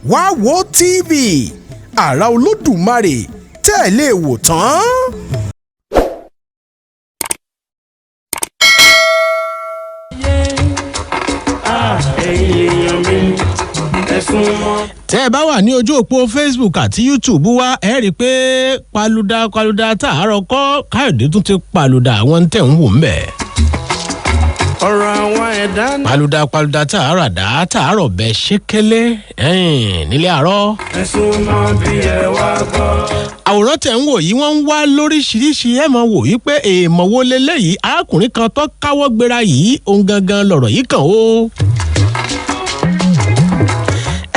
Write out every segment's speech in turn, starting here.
Wá wo TV, àrà Olódùmarè tẹ́ ẹ lè wò tán. Ẹ̀yin èèyàn mi, ẹ sún mọ́. Tẹ́ ẹ bá wà ní ojú òpó Facebook àti YouTube wa, ẹ rí i pé paluda paluda tààrọ̀ kọ́ Káyọ̀dé tún ti paluda àwọn tẹ̀ ń wò ń bẹ̀. Ọ̀rọ̀ àwọn ẹ̀dá ní. Paluda paluda tààrọ̀ àdá tààrọ̀ bẹ ṣékélé nílé àárọ̀. Ẹ sún mọ́ bí ẹ wá gbọ́. Àwòrán tẹ̀ ń wò yìí, wọ́n ń wá lóríṣiríṣi. Ẹ̀ mọ̀ wò yìí pé èèmọ̀ wo leléyìí? Arákùnrin kan tó káwọ́ gbéra yìí, ohun gangan lọ̀rọ̀ yìí kàn ó.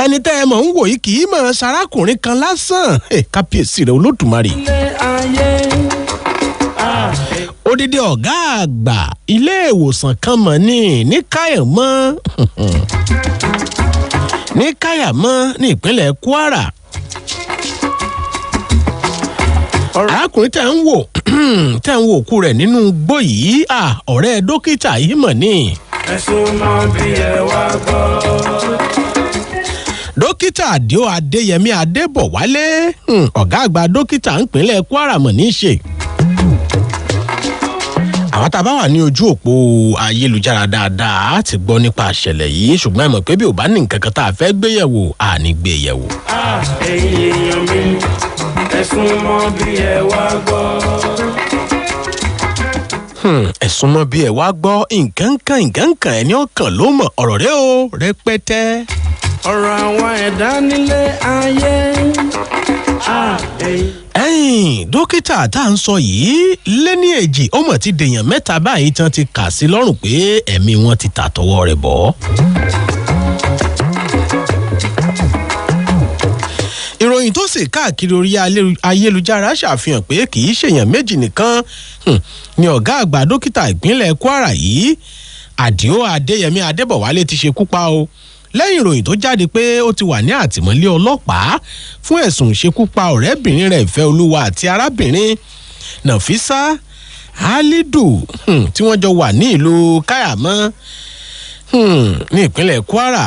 Ẹni tẹ́ ẹ mọ̀ ń wò yìí kì í mọ̀ ṣarákùnrin kan lásán. Kábíyèsí rẹ̀ Olódùmarè. Ilé ayé. Odidi ọ̀gá àgbà ilé ìwòsàn kan mọ̀ ní Káyàmọ́, ní Káyàmọ́ ní ìpínlẹ̀ Kwara. Arákùnrin tẹ̀ ń wò òkú rẹ̀ nínú igbó yìí, ọ̀rẹ́ dókítà yìí mọ̀ ní. Ẹ sún mọ́ bí ẹ wá gbọ́. Dókítà Àdìo Adéyẹmí Adébọ̀wálé, ọ̀gá àgbà dókítà ìpínlẹ̀ Kwara mọ̀ ní í ṣe. Àwọn tá a bá wà ní ojú òpó ayélujára dáadáa á ti gbọ́ nípa àṣẹlẹ̀ yìí, ṣùgbọ́n ẹ mọ̀ pé bí ò bá ní nǹkan kan tá a fẹ́ gbé yẹ̀wò, à ní gbé yẹ̀wò. Ẹ̀yin èèyàn mi, ẹ sún mọ́ bí ẹ wá gbọ́. Ẹ̀sùn mọ́ bí ẹ wá gbọ́. Nǹkan kan, nǹkan kan, ẹni ọkàn ló mọ̀ ọ̀rọ̀ rẹ o rẹpẹtẹ. Ọ̀rọ̀ àwọn ẹ̀dá nílé ayé. Ẹ̀yin. Ẹ̀yìn dókítà tá à ń sọ yìí lé ní èjì, ó mọ̀ ti dèèyàn mẹ́ta báyìí tán ti kà sí lọ́rùn pé ẹ̀mí wọn ti tà tọwọ́ rẹ̀ bọ́. Ìròyìn tó sì káàkiri orí ayélujára ṣàfihàn pé kì í ṣèyàn méjì nìkan ni ọ̀gá àgbà dókítà ìpínlẹ̀ Kwara yìí, Àdìo Adéyẹmí Adébọ̀wálé, ti ṣekú pa o, lẹ́yìn ìròyìn tó jáde pé ó ti wà ní àtìmọ́lé ọlọ́pàá fún ẹ̀sùn ìṣekúpa ọ̀rẹ́bìnrin rẹ̀ Ìfẹ́ Olúwa àti arábìnrin Nàfísà Halidu, tí wọ́n jọ wà ní ìlú Káyàmọ́, ní ìpínlẹ̀ Kwara.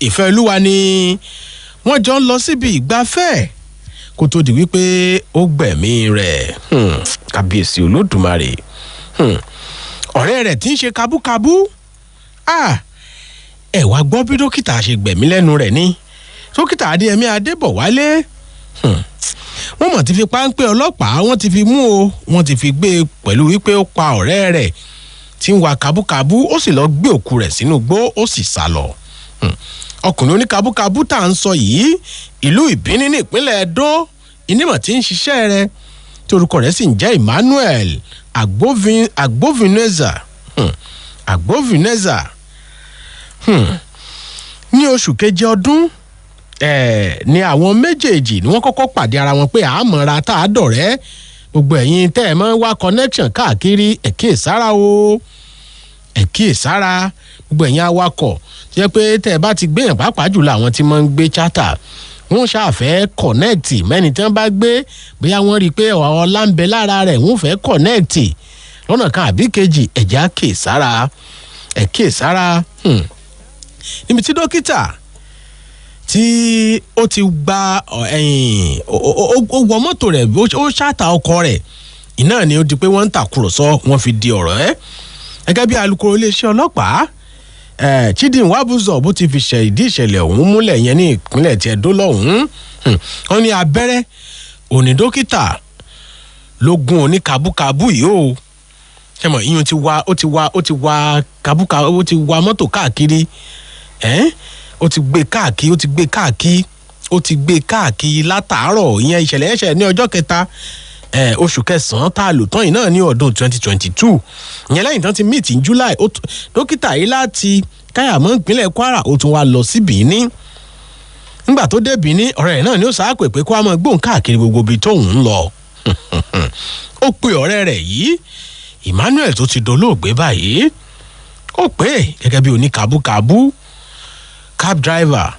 Ìfẹ́ Olúwa ni wọ́n jọ ń lọ síbi ìgbafẹ́ kó tó di wípé ó gbẹ̀mí rẹ̀. Kábíyèsí Olódùmarè. Ọ̀rẹ́ rẹ̀ tí ń ṣe kabúkabú. Ẹ wá gbọ́ bí dókítà ṣe gbẹ̀mí lẹ́nu rẹ̀ ni. Dókítà Adéyẹmí Adébọ̀wálé, wọ́n mọ̀ ti fi páńpẹ́ ọlọ́pàá, wọ́n ti fi mú o, wọ́n ti fi gbé e pẹ̀lú wípé ó pa ọ̀rẹ́ rẹ̀ tí ń wa kabúkabú, ó sì lọ gbé òkú rẹ̀ sínú igbó, ó sì sá lọ. Ọkùnrin oníkabúkabú tá à ń sọ yìí, ìlú Ìbíní ní ìpínlẹ̀ Ẹdó ìnímọ̀ tí ń ṣiṣẹ́ rẹ̀, tí orúkọ rẹ̀ sì ń jẹ́ Emmanuel Agbovineza. Agbovineza. Ní oṣù keje ọdún ni àwọn méjèèjì ni wọ́n kọ́kọ́ pàdé ara wọn pé àmọ́ra tá a dọ̀rẹ́. Gbogbo ẹ̀yin tẹ́ ẹ mọ́ wá connection káàkiri, ẹ kíyèsára o, ẹ kíyèsára. Gbogbo ẹ̀yin awakọ̀ tó jẹ́ pé tẹ́ ẹ bá ti gbé yàn, pàápàá jùlọ àwọn tí wọ́n ń gbé charter, wọ́n ṣàfẹ́ connect mẹ́ni tí wọ́n bá gbé, bóyá wọ́n rí i pé ọlá ń bẹ lára rẹ̀, wọ́n fẹ́ connect lọ́nà kan àbí kejì. Ẹ̀já kíyèsára, ẹ kíyèsára. Níbi tí dókítà tí ó ti gba ẹ̀yìn, ó wọ mọ́tò rẹ̀, ó ṣáàtà ọkọ rẹ̀ iná ni ó di pé wọ́n ń tàkùrọ̀sọ, wọ́n fi di ọ̀rọ̀ ẹ́. Gẹ́gẹ́ bí alukoro iléeṣẹ́ ọlọ́pàá Chidi Nwabuzo bó ti fi ṣe ìdí ìṣẹ̀lẹ̀ ọ̀hún múlẹ̀ yẹn ní ìpínlẹ̀ tí Ẹdó lọ́hùn-ún, wọ́n ní abẹ́rẹ́ òní dókítà ló gún oníkabúkabú yìí o. Ṣe mọ̀ iyùn ti wa, ó ti wa, ó ti wa kabúkabú, ó ti wa mọ́tò káàkiri ẹ́n, ó ti gbé káàkiri, ó ti gbé káàkiri, ó ti gbé káàkiri látàárọ̀. Ìyẹn ìṣẹ̀lẹ̀ ẹ̀ṣẹ̀ ní ọjọ́ kẹta oṣù kẹsàn-án tá a lò tán yìí náà ní ọdún 2022. Ìyẹn lẹ́yìn tán ti meet in July. Dókítà yìí láti Káyàmọ́ ìpínlẹ̀ Kwara, ó tún wá lọ sí Benin. Nígbà tó dé Benin, ọ̀rẹ́ rẹ̀ náà ni ó sáàpè pé kó a máa gbóhùn káàkiri gbogbo ibi tóun ń lọ. Ó pe ọ̀rẹ́ rẹ̀ yìí, Emmanuel, tó ti dolóògbé báyìí. Ó pè é gẹ́gẹ́ bí oníkabúkabú, cab driver.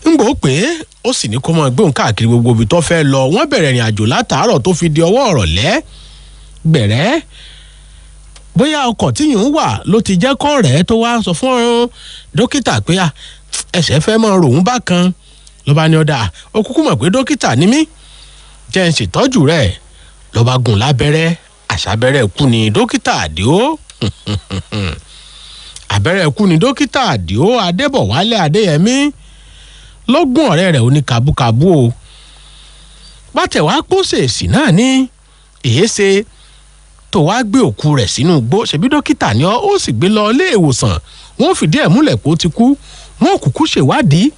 Ńgbò ó pè é, ó sì ní kó máa gbóhùn káàkiri gbogbo ibi tó fẹ́ lọ. Wọ́n bẹ̀rẹ̀ ìrìn àjò látàárọ̀ tó fi di ọwọ́ ọ̀rọ̀lẹ́ gbẹ̀rẹ́. Bóyá ọkọ̀ tí yìí ń wà ló ti jẹ́ kọ́ rẹ̀ tó wá sọ fún dókítà pé à Ẹsẹ̀ fẹ́ mọ́ ròhún bákan. Ló bá ní, "Ọ̀dà, ó kúkú mọ̀ pé dókítà ni mí, jẹ́ ń ṣètọ́jú rẹ̀." Ló bá gún lábẹ́rẹ́. Àṣàbẹ́rẹ́ kú ni dókítà Àdìó, abẹ́rẹ́ kú ni dókítà Àdìó Adébọ̀wálé Adéyẹmí ló gún ọ̀rẹ́ rẹ̀ oní kabúkabú o. Bátẹ̀wá pósèsì náà ní èéṣe tó wá gbé òkú rẹ̀ sínú igbó? Ṣebí dókítà ni ó sì gbé lọ ilé ìwòsàn, wọ́n fìdí ẹ̀ múlẹ̀ pé ó ti kú, wọ́n kúkú ṣèwádìí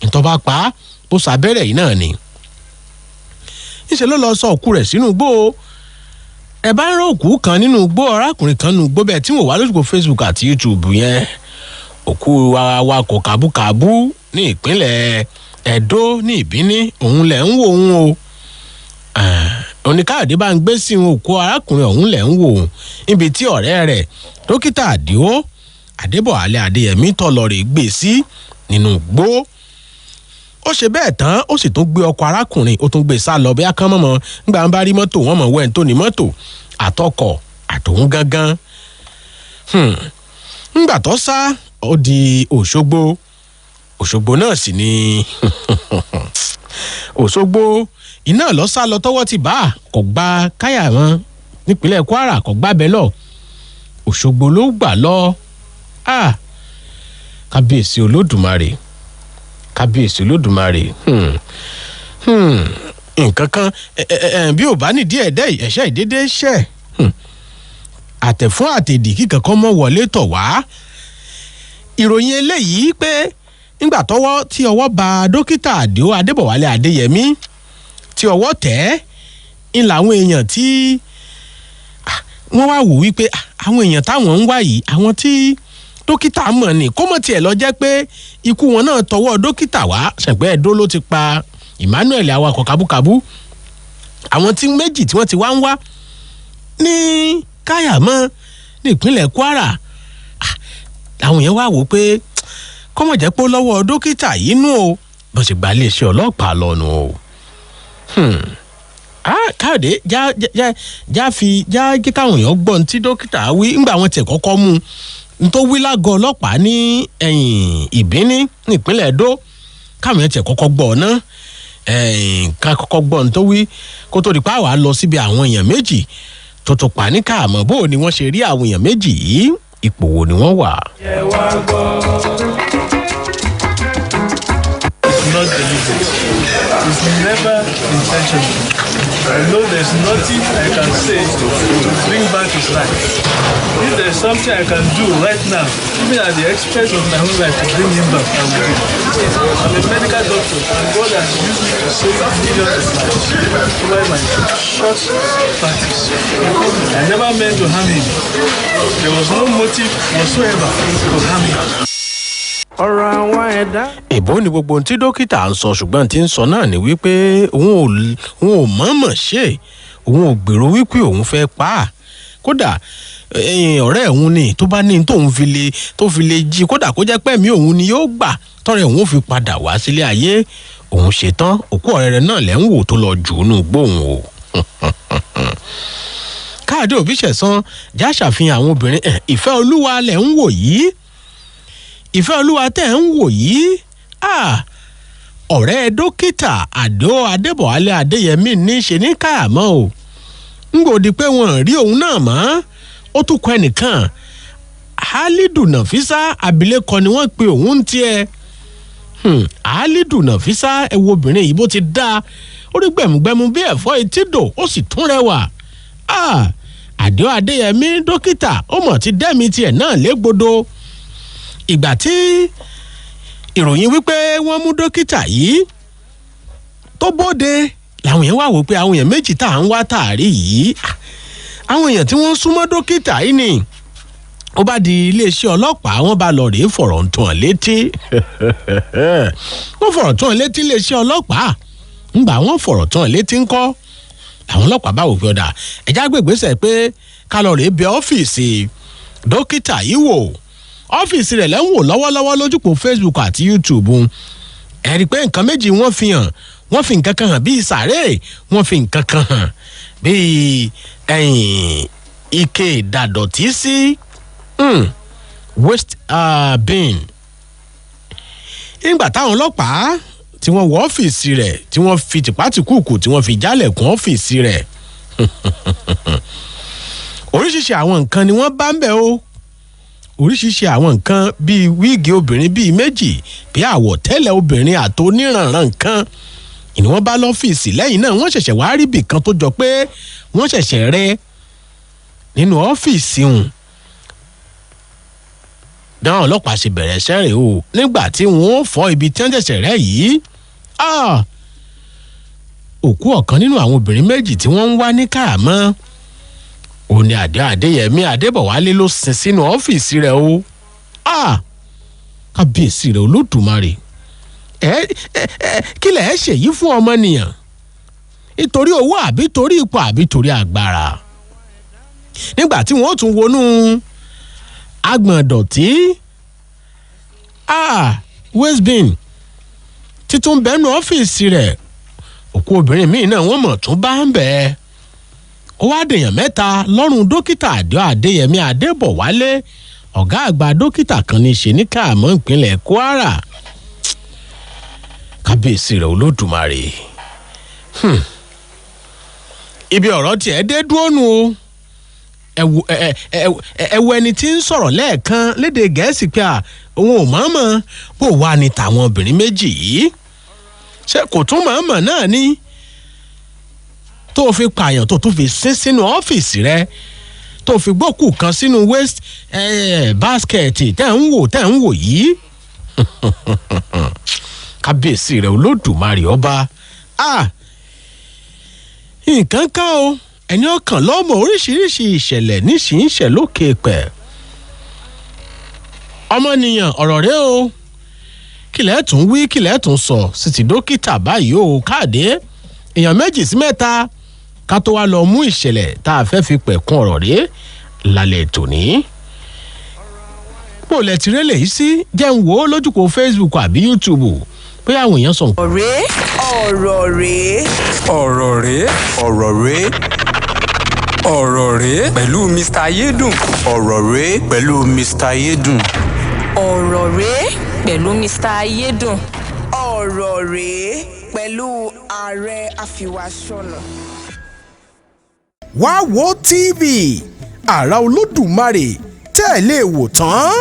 ìtọ́ba pa á, bó sábẹ́rẹ́ yìí náà ni. Níṣẹ́ ló lọ sọ òkú rẹ̀ sínú igbó o. Ẹ bá ń rọ òkú kan nínú igbó, arákùnrin kan nínú igbó bẹ́ẹ̀ tí wọ́n wá lójúkọ Facebook àti YouTube yẹn, òkú awakọ̀ kábúkábú ní ìpínlẹ̀ Ẹdó ní Ìbíní, òun lẹ̀ ń wò òun o. Oníkáyọ̀dé bá ń gbé sí òkú arákùnrin ọ̀hún lẹ̀ ń wò ó, níbi tí ọ̀rẹ́ rẹ̀ dókítà Àdìó Adébọ̀wálé Adéyẹmí tọ̀ lọ rè gbé sí nínú igbó. Ó ṣe bẹ́ẹ̀ tán, ó sì tún gbé ọkọ̀ arákùnrin, ó tún gbé sá lọ. Bí akán mọ̀mọ́ ńgbà ń bá rí mọ́tò wọn mọ̀ wẹ́n tó ní mọ́tò àtọkọ̀ àtòun gangan. Ńgbà tó sá, ó di Òṣogbo. Òṣogbo náà sì ni Òṣogbo iná lọ sá lọ tọwọ́ ti bá a, kò gba káyà wọn nípínlẹ̀ Kwara, kò gbá bẹ́ẹ̀ lọ, Òṣogbo ló gbà lọ. Ah, kábíyèsí Olódùmarè, kábíyèsí Olódùmarè. Nǹkan kan bí ò bá nídìí ẹ̀dẹ́ ẹ̀ṣẹ́ ìdédé ṣẹ̀, àtẹ̀fún àtẹ̀dì kíkan kan mọ́ wọlé tọ̀ wá. Ìròyìn eléyìí pé nígbà tọwọ́ tí ọwọ́ ba dókítà Àdìó Adébọ̀wálé Adéyẹmí, tí ọwọ́ tẹ̀ ẹ́, ń làwọn èèyàn tí wọ́n wá wò wípé àwọn èèyàn táwọn ń wá yìí, àwọn tí dókítà mọ̀ ní, kó mọ̀ tiẹ̀ lọ jẹ́ pé ikú wọn náà tọwọ́ dókítà wá. Ṣẹ̀pẹ́ Ẹ̀dó ló ti pa Emmanuel awakọ̀ kábúkábú. Àwọn tí méjì tí wọ́n ti wá ń wá ní Káyàmọ́ nípínlẹ̀ Kwara, àwọn yẹn wá wò pé kọ́mọ̀ jẹ́ pé ó lọ́wọ́ dókítà yìí nú o, bó ṣe gba iléeṣẹ́ ọlọ́pàá lọ́nu o. Káyọ̀dé, já já já fi já jẹ́ káwọn èèyàn gbọ́n tí dókítà wí ńgbà wọn tiẹ̀ kọ́kọ́ mú un, tó wí lágọ̀ọ́ ọlọ́pàá ní ẹ̀yìn Ìbíní nípínlẹ̀ Ẹdó. Káwọn èèyàn tiẹ̀ kọ́kọ́ gbọ́ ọ ná, ká kọ́kọ́ gbọ́ ohun tó wí, kó tó di pa wàá lọ síbi àwọn èèyàn méjì tó tó pa ní káàmọ́. Bó ni wọ́n ṣe rí àwọn èèyàn méjì yìí? Ipò wo ni wọ́n wà? Ẹ wá gbọ́. It's not deliberate. It's never intentional. I know there's nothing I can say to bring back his life. If there's something I can do right now, even at the expense of my own life, to bring him back, I will do it. I'm a medical doctor, and God has used me to save millions of lives over my short practice. I never meant to harm him. There was no motive whatsoever to harm him. Ọ̀rọ̀ àwọn ẹ̀dá. Ìbò ni gbogbo ohun tí dókítà ń sọ, ṣùgbọ́n tí ń sọ náà ni wípé òun ò mọ̀ọ́mọ̀ ṣe, òun ò gbèrò wípé òun fẹ́ pa á. Kódà ọ̀rẹ́ òun ni, tó bá ní tóun fi lè tó fi lè jí, kódà kó jẹ́ pẹ̀mí òun ni yóò gbà tọ́rẹ́ òun ò fi padà wá sílé ayé, òun ṣetán. Òkú ọ̀rẹ́ rẹ̀ náà lẹ́ ń wò tó lọ jù ú nù gbóhùn o. Káàdì òbí ṣẹ̀sán já ṣàfihàn àwọn obìnrin. Ìfẹ́ Olúwa lẹ̀ ń wò yìí, Ìfẹ́ Olúwa tẹ̀ ń wò yìí, ọ̀rẹ́ dókítà Àdó Adébọ̀wálé Adéyẹmí ní í ṣe ní káàmọ́ o. Ń gbòdì pé wọn rí òun náà mọ́, ó tún kọ ẹnìkan, Halidu Nafisa, abilékọ ni wọ́n pe òun tiẹ̀. Halidu Nafisa, ẹ wo obìnrin yìí bó ti dáa, ó rí gbẹ̀mùgbẹ̀mù bí ẹ̀fọ́ etídò, ó sì tún rẹwà. Àdó Adéyẹmí dókítà, ó mọ̀ ti dẹ́mi tiẹ̀ náà légbodò. Ìgbà tí ìròyìn wípé wọ́n mú dókítà yìí tó bóde, làwọn èèyàn wá wò pé àwọn èèyàn méjì tá à ń wá tààrí yìí, àwọn èèyàn tí wọ́n súnmọ́ dókítà yìí ni. Ó bá di iléeṣẹ́ ọlọ́pàá, wọ́n bá lọ rèé fọ̀rọ̀ ń tún létí. Wọ́n fọ̀rọ̀ tún létí iléeṣẹ́ ọlọ́pàá. Ńgbà wọ́n fọ̀rọ̀ tún létí ńkọ́, làwọn ọlọ́pàá bá wò pé ọ̀dà, ẹ̀já gbègbèsè pé ká lọ rèé bẹ ọ́fíìsì dókítà yìí wò. Ọ́fíìsì rẹ̀ lẹ́ ń wò lọ́wọ́lọ́wọ́ lójúpọ̀ Facebook àti YouTube. Ẹ rí i pé nǹkan méjì wọ́n fi hàn: wọ́n fi nǹkan kan hàn bíi sàréè, wọ́n fi nǹkan kan hàn bíi ẹ̀yìn ike ìdàdọ̀tí sí, waste bin. Nígbà táwọn ọlọ́pàá tí wọ́n wọ ọ́fíìsì rẹ̀, tí wọ́n fi tìpátìkúùkù tí wọ́n fi jálẹ̀kùn ọ́fíìsì rẹ̀, oríṣiríṣi àwọn nǹkan ni wọ́n bá ń bẹ̀ o. Oríṣiríṣi àwọn nǹkan bíi wig obìnrin bíi méjì, bíi àwọ̀tẹ́lẹ̀ obìnrin àtoníranran nǹkan ni wọ́n bá lọ́fíìsì. Lẹ́yìn náà, wọ́n ṣẹ̀ṣẹ̀ wá rí ibì kan tó jọ pé wọ́n ṣẹ̀ṣẹ̀ rẹ́ nínú ọ́fíìsì hùn. Dáhùn ọlọ́pàá ṣe bẹ̀rẹ̀ sẹ́rẹ̀ o. Nígbà tí wọ́n ó fọ́ ibi tí wọ́n ṣẹ̀ṣẹ̀ rẹ́ yìí, òkú ọ̀kan nínú àwọn obìnrin méjì tí wọ́n ń wá ní káàmọ́ òun ni Àdé Adéyẹmí Adébọ̀wálé ló sin sínú ọ́fíìsì rẹ̀ o. Kábíyèsí rẹ̀ Olódùmarè! Ẹ ẹ ẹ, kí lẹ̀ ẹ́ ṣèyí fún ọmọnìyàn? Nítorí owó, àbí torí ipò, àbí torí agbára? Nígbà tí wọ́n tún wọnú agbọ̀n dọ̀tí, waste bin títún bẹ́nu ọ́fíìsì rẹ̀, òkú obìnrin míì náà wọ́n mọ̀ tún bá ń bẹ̀ ẹ́. Ó wá dèèyàn mẹ́ta lọ́rùn dókítà Àdó Adéyẹmí Adébọ̀wálé, ọ̀gá àgbà dókítà kan ní í ṣe ní Káàmọ́, ìpínlẹ̀ Kwara. Kábíyèsí rẹ̀ Olódùmarè! Ibi ọ̀rọ̀ tiẹ̀ dé dúró nù o. Ẹ wo ẹni tí ń sọ̀rọ̀ lẹ́ẹ̀kan lédè Gẹ̀ẹ́sì pé à òun ò mọ̀ọ́mọ̀, bó wà ní tàwọn obìnrin méjì yìí? Ṣé kò tún mọ̀ọ́mọ̀ náà ni tó fi pààyàn, tó tún fi sín sínú ọ́fíìsì rẹ, tó fi gbókù kan sínú waste basket tẹ́ ń wò yìí? Kábíyèsí rẹ Olódùmarè ọba! Nǹkan ká o, ẹni ọkàn lọ́mọ. Oríṣiríṣi ìṣẹ̀lẹ̀ níṣìíṣẹ̀ lókè pẹ̀ ọmọnìyàn. Ọ̀rọ̀ rẹ o, kílẹ̀ tún wí, kílẹ̀ tún sọ sí ti dókítà báyìí o? Káàdé èèyàn méjì sí mẹ́ta, ká tó wá lọ mú ìṣẹ̀lẹ̀ tá a fẹ́ fi pẹ̀kun ọ̀rọ̀ rẹ lálẹ́ tòní. Bó lẹ ti rélẹ̀ yìí sí, jẹ́ ń wò ó lójúkò Facebook àbí YouTube bóyá àwọn èèyàn sọ nǹkan. Ọ̀rẹ́, ọ̀rọ̀ rèé. Ọ̀rọ̀ rèé. Ọ̀rọ̀ rèé. Ọ̀rọ̀ rèé pẹ̀lú Mr Ayédùn. Ọ̀rọ̀ rèé pẹ̀lú Mr Ayédùn. Ọ̀rọ̀ rèé pẹ̀lú Mr Ayédùn. Ọ̀rọ̀ rèé pẹ̀lú Ààrẹ Àfìwàsọ̀nà. Wá wo TV àrà Olódùmarè tẹ́ ẹ lè wò tán.